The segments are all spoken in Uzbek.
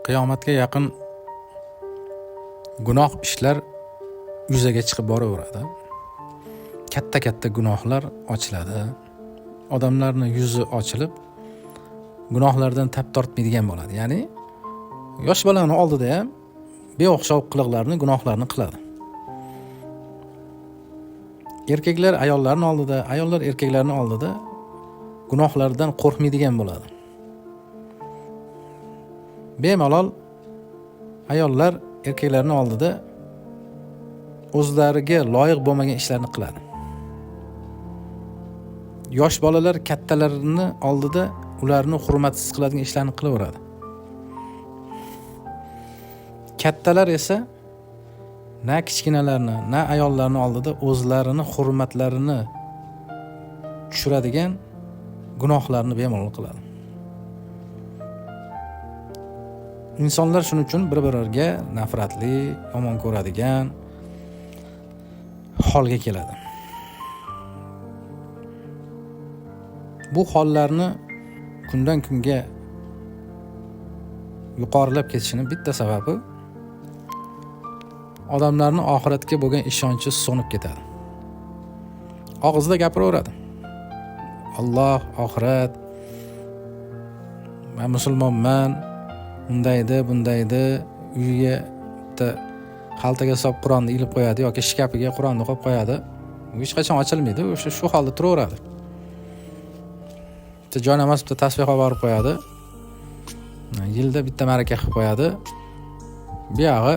Qiyomatga yaqin gunoh ishlar yuzaga chiqib boraveradi. Katta-katta gunohlar ochiladi. Odamlarning yuzi ochilib, gunohlardan tap tortmaydigan bo'ladi. Ya'ni yosh bolaning oldida ham beo'xshov qiliqlarni, gunohlarni qiladi. Erkaklar ayollarning oldida, ayollar erkaklarning oldida gunohlardan qo'rqmaydigan bo'ladi. Bemalol ayollar erkaklarning oldida o'zlariga loyiq bo'lmagan ishlarni qiladi. Yosh bolalar kattalarning oldida ularni hurmatsiz qiladigan ishlarni qilaveradi. Kattalar esa na kichkinalarni, na ayollarning oldida o'zlarini hurmatlarini tushiradigan gunohlarni bemalol qiladi. Insonlar shuning uchun bir-biriga nafratli, yomon ko'radigan holga keladi. Bu hollarni kundan kunga yuqorilab ketishining bitta sababi odamlarning oxiratga bo'lgan ishonchi so'nib ketadi. Og'izda gapiraveradi. Alloh, oxirat, men musulmonman, undaydi, bundaydi, uyiga bitta xaltaga solib Qur'onni ilib qo'yadi yoki shkafiga Qur'onni qo'yib qo'yadi. U hech qachon ochilmaydi, o'sha shu holda turaveradi. Bitta joynamoz, bitta tasbih olib borib qo'yadi. Yilda bitta ma'raka qilib qo'yadi. Bu yog'i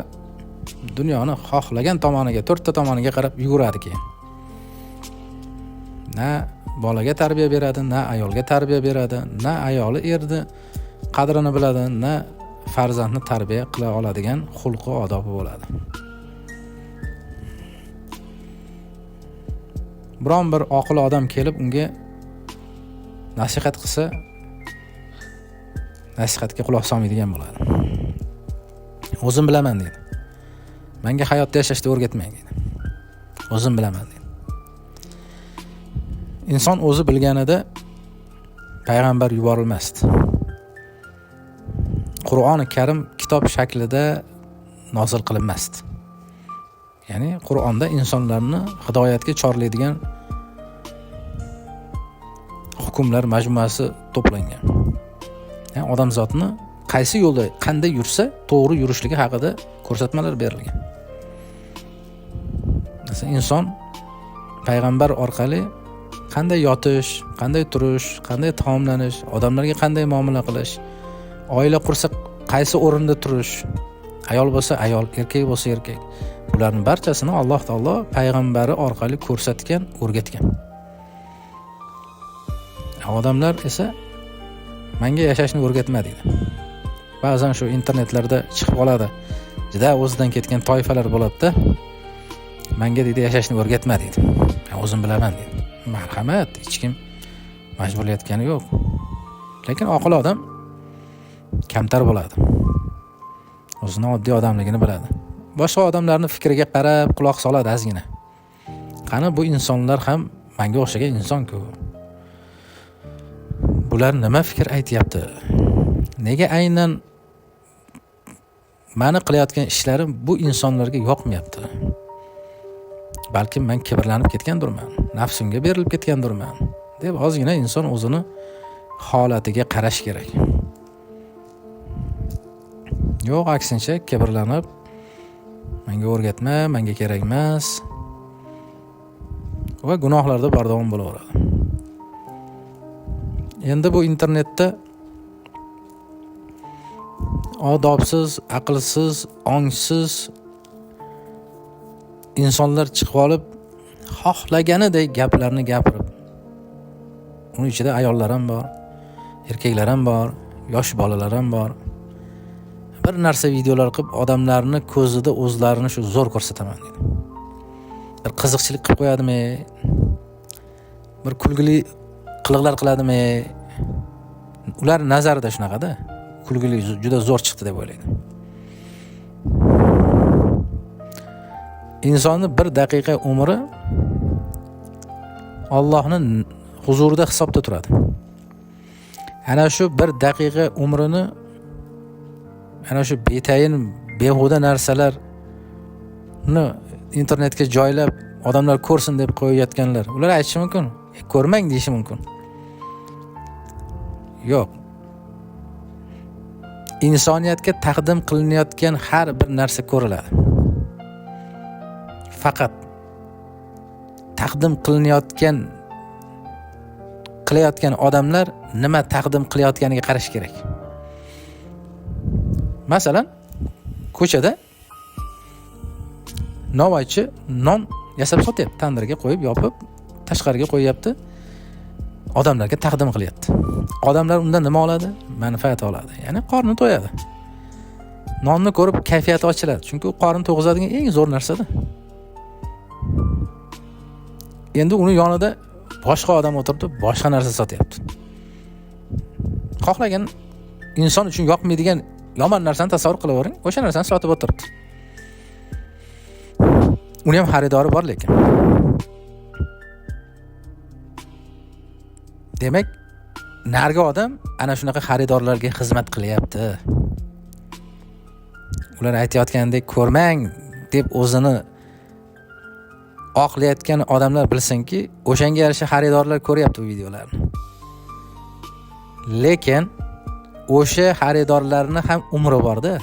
dunyoni xohlagan tomoniga, to'rtta tomoniga qarab yuguradi keyin. Na bolaga tarbiya beradi, na ayolga tarbiya beradi, na ayoli erni qadrini biladi, na farzandni tarbiya qila oladigan xulqi odobi bo'ladi. Biron bir oqil odam kelib unga nasihat qilsa, nasihatga quloq solmaydigan bo'ladi. O'zim bilaman deydi. Menga hayotda yashashni o'rgatmang deydi. O'zim bilaman deydi. Inson o'zi bilganida payg'ambar yuborilmasdi. Qur'oni Karim kitob shaklida nozil qilinmasdi. Ya'ni Qur'onda insonlarni hidoyatga chorlaydigan hukmlar majmuasi to'plangan. Ya'ni odamzodni qaysi yo'lda qanday yursa to'g'ri yurishligi haqida ko'rsatmalar berilgan. Masalan, inson payg'ambar orqali qanday yotish, qanday turish, qanday taomlanish, odamlarga qanday muomala qilish, oila qursa qaysi o'rinda turish, ayol bo'lsa ayol, erkak bo'lsa erkak, bularning barchasini Alloh taolo payg'ambari orqali ko'rsatgan, o'rgatgan. Odamlar esa menga yashashni o'rgatma deydi. Ba'zan shu internetlarda chiqib qoladi. Juda o'zidan ketgan toifalar bo'ladi-da. Menga deydi yashashni o'rgatma deydi. Men o'zim bilaman deydi. Marhamat, hech kim majburlayotgani yo'q. Lekin oqil odam kamtar bo'ladi. O'zini oddiy odamligini biladi. Boshqa odamlarning fikriga qarab quloq soladi ozgina. Qani bu insonlar ham menga o'xshagan inson-ku. Bular nima fikr aytyapti? Nega aynan meni qilayotgan ishlarim bu insonlarga yoqmayapti? Balkim men kibrlanib ketgandurman, nafsimga berilib ketgandurman deb ozgina inson o'zini holatiga qarash kerak. Yo'q, aksincha kibrlanib menga o'rgatma, menga kerak emas va gunohlarda bardavom bo'laveradi. Endi bu internetda odobsiz, aqlsiz, ongsiz insonlar chiqib olib xohlaganidek gaplarni gapirib, uning ichida ayollar ham bor, erkaklar ham bor, yosh bolalar ham bor. Bir narsa videolar qilib odamlarni ko'zida o'zlarini shu zo'r ko'rsataman deydi. Bir qiziqchilik qilib qo'yadimi? Bir kulgili qiliqlar qiladimi? Ular nazarida shunaqada, kulgili juda zo'r chiqdi deb o'ylaydi. Insonni bir daqiqa umri Allohning huzurida hisobda turadi. Ana shu bir daqiqa umrini Ana shu betayin behuda narsalarni internetga joylab odamlar ko'rsin deb qo'yayotganlar, ular aytishi mumkin, ko'rmang deyishi mumkin. Yo'q. Insoniyatga taqdim qilinayotgan har bir narsa ko'riladi. Faqat taqdim qilayotgan odamlar nima taqdim qilayotganiga qarash kerak. Masalan, ko'chada novvoychi non yasab sotyapti, tandirga qo'yib, yopib, tashqariga qo'yyapti, odamlarga taqdim qilyapti. Odamlar undan nima oladi? Manfaat oladi. Ya'ni qorni to'yadi. Nonni ko'rib kayfiyati ochiladi, chunki u qorin to'g'izadigan eng zo'r narsada. Endi uni yonida boshqa odam o'tirib, boshqa narsa sotyapti. Xohlagan inson uchun yoqmaydigan yomon narsani tasavvur qilavering, o'sha narsani sotib o'tiribdi. Uni ham xaridori bor lekin. Demak, narigi odam ana shunaqa xaridorlarga xizmat qilyapti. Ular aytayotgandek ko'rmang deb o'zini oqlayotgan odamlar bilsinki, o'shanga yarasha xaridorlar ko'ryapti bu videolarni. Lekin o'sha xaridorlarni ham umri borda.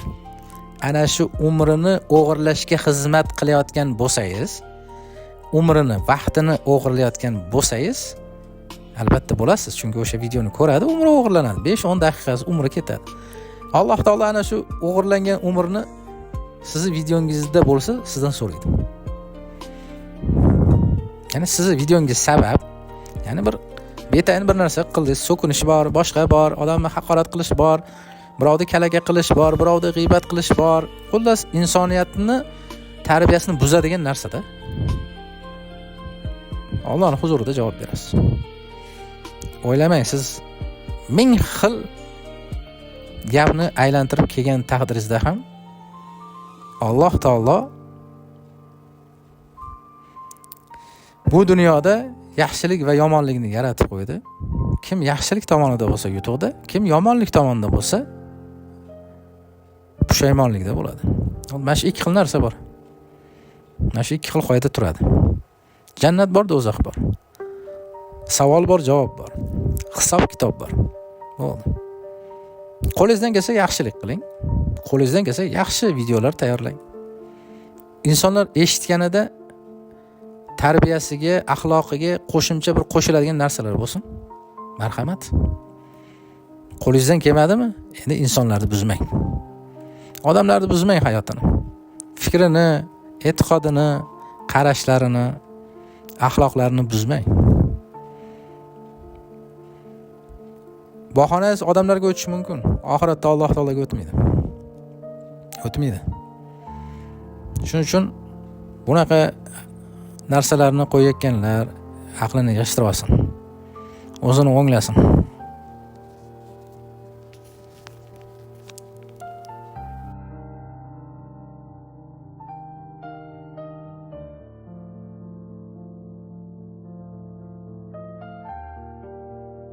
Ana shu umrini o'g'irlashga xizmat qilayotgan bo'lsangiz, umrini, vaqtini o'g'irlayotgan bo'lsangiz, albatta bo'lasiz, chunki o'sha videoni ko'radi, umri o'g'irlanadi. 5-10 daqiqasi umri ketadi. Alloh taolo ana shu o'g'irlangan umrni sizni videongizda bo'lsa, sizdan so'raydi. Ya'ni sizni videongiz sabab, ya'ni bir betayin bir narsa qildingiz, so'kinish bor, boshqa bor, odamni haqorat qilish bor, birovni kalaka qilish bor, birovni g'iybat qilish bor. Xullas, insoniyatni tarbiyasini buzadigan narsada. Allohning huzurida javob berasiz. O'ylamang, siz ming xil gapni aylantirib kelgan taqdiringizda ham Alloh taolo bu dunyoda yaxshilik va yomonlikni yaratib qo'ydi. Kim yaxshilik tomonida bo'lsa yutuqda, kim yomonlik tomonida bo'lsa pushaymonlikda bo'ladi. Mana shu ikki xil narsa bor. Mana shu ikki xil qoida turadi. Jannat bor, do'zax bor. Savol bor, javob bor. Hisob kitob bor. Bo'ldi. Qo'lingizdan kelsa yaxshilik qiling. Qo'lingizdan kelsa yaxshi videolar tayyorlang. Insonlar eshitganida tarbiyasiga, axloqiga qo'shimcha bir qo'shiladigan narsalar bo'lsin. Marhamat. Qo'lingizdan kelmadimi? Endi insonlarni buzmang. Odamlarni buzmang hayotini. Fikrini, e'tiqodini, qarashlarini, axloqlarini buzmang. Bahonangiz odamlarga o'tishi mumkin. Oxiratda Alloh taologa o'tmaydi. O'tmaydi. Shuning uchun bunaqa narsalarni qo'yayotganlar aqlini yig'ishtirib olsin. O'zini o'nglasin.